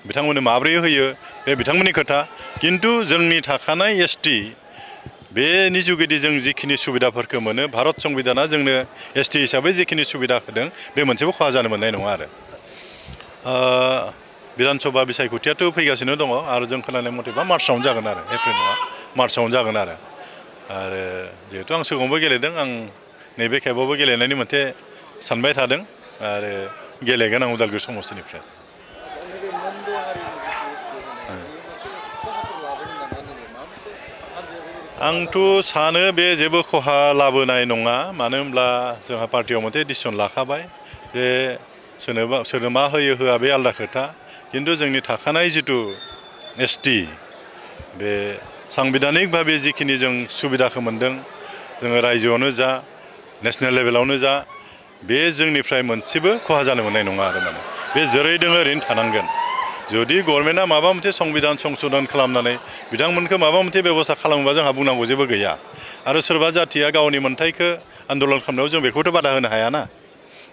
बिथांमोननो माब्रै होयो बे बिथांमोननि खोथा किन्तु जोंनि थाखानाय एसटि बेनि जुगेदि जों जिखिनि सुबिदाफोरखौ मोनो भारत संबिधाना जोंनो एसटि हिसाबै जिखिनि सुबिदा होदों बे मोनसेबो खहा जानो मोननाय नङा आरो बिधान सभा बिसायख'थियाथ' फैगासिनो दङ आरो जों खोनानाय मथेबा मार्चआवनो जागोन आरो एप्रिल नङा मार्चआवनो जागोन आरो जिहेतु आं सिगाङावबो गेलेदों आं नैबे खेबावबो गेलेनायनि मोनसे सानबाय थादों आरो गेलेगोन आं उदालगुरि समस्तिनिफ्राय आंथ' सानो बे जेबो खहा लाबोनाय नङा मानो होनब्ला जोंहा पार्टियाव मोनसे डिसिसन लाखाबाय जे सोरनो मा होयो होआ बे आलादा खोथा किन्तु जोंनि थाखानाय जिथु एसटि बे सांबिधानिक भाबे जिखिनि जों सुबिदाखौ मोनदों जोङो रायजोआवनो जा नेसनेल लेभेलावनो जा बे जोंनिफ्राय मोनसेबो खहा जानो मोननाय नङा आरो माने बे जेरै दङ ओरैनो थानांगोन जुदि गभर्नमेन्टआ माबा मोनसे संबिधान संशोधन खालामनानै बिथांमोनखौ माबा मोनसे बेबस्था खालामोबा जोंहा बुंनांगौ जेबो गैया आरो सोरबा जाथिया गावनि मोन्थाइखौ आन्दलन खालामनायाव जों बेखौथ' बादा होनो हायाना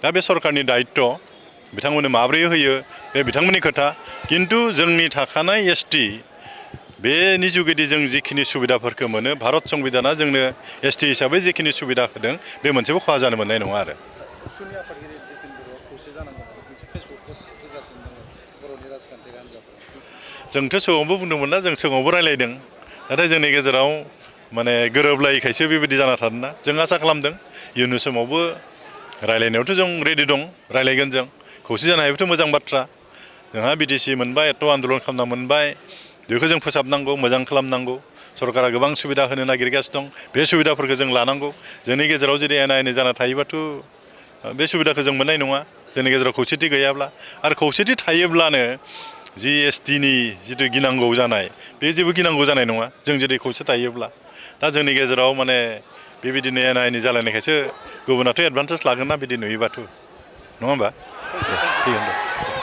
दा बे सरकारनि दायित्व बिथांमोननो माब्रै होयो बे बिथांमोननि खोथा किन्तु जोंनि थाखानाय एसटि बेनि जुगेदि जों जिखिनि सुबिदाफोरखौ मोनो भारत संबिधाना जोंनो एसटि हिसाबै जिखिनि सुबिदा होदों बे मोनसेबो खहा जानो मोननाय नङा आरो जोंथ' सिगाङावबो बुंदोंमोन ना जों सिगाङावबो रायलायदों नाथाय जोंनि गेजेराव माने गोरोबलायिखायसो बेबायदि जाना थादोंना जों आसा खालामदों इयुननि समावबो रायलायनायावथ' जों रेडि दं रायलायगोन जों खौसे जानो हायोबाथ' मोजां बाथ्रा जोंहा बिटिसि मोनबाय एथ' आन्दलन खालामना मोनबाय बेखौ जों फोसाबनांगौ मोजां खालामनांगौ सरकारा गोबां सुबिदा होनो नागिरगासिनो दं बे सुबिदाफोरखौ जों लानांगौ जोंनि गेजेराव जुदि एना एनि जाना थायोबाथ' बे सुबिदाखौ जों मोननाय नङा जोंनि गेजेराव खौसेथि गैयाब्ला आरो खौसेथि थायोब्लानो जि एसटिनि जिथु गिनांगौ जानाय बे जेबो गिनांगौ जानाय नङा जों जुदि खौसे थायोब्ला दा जोंनि गेजेराव माने बेबायदिनो एना एनि जालायनायखायसो गुबुनाथ' एडभान्टेज लागोन ना बिदि नुयोबाथ' नङा होमबा? थिगानो दं।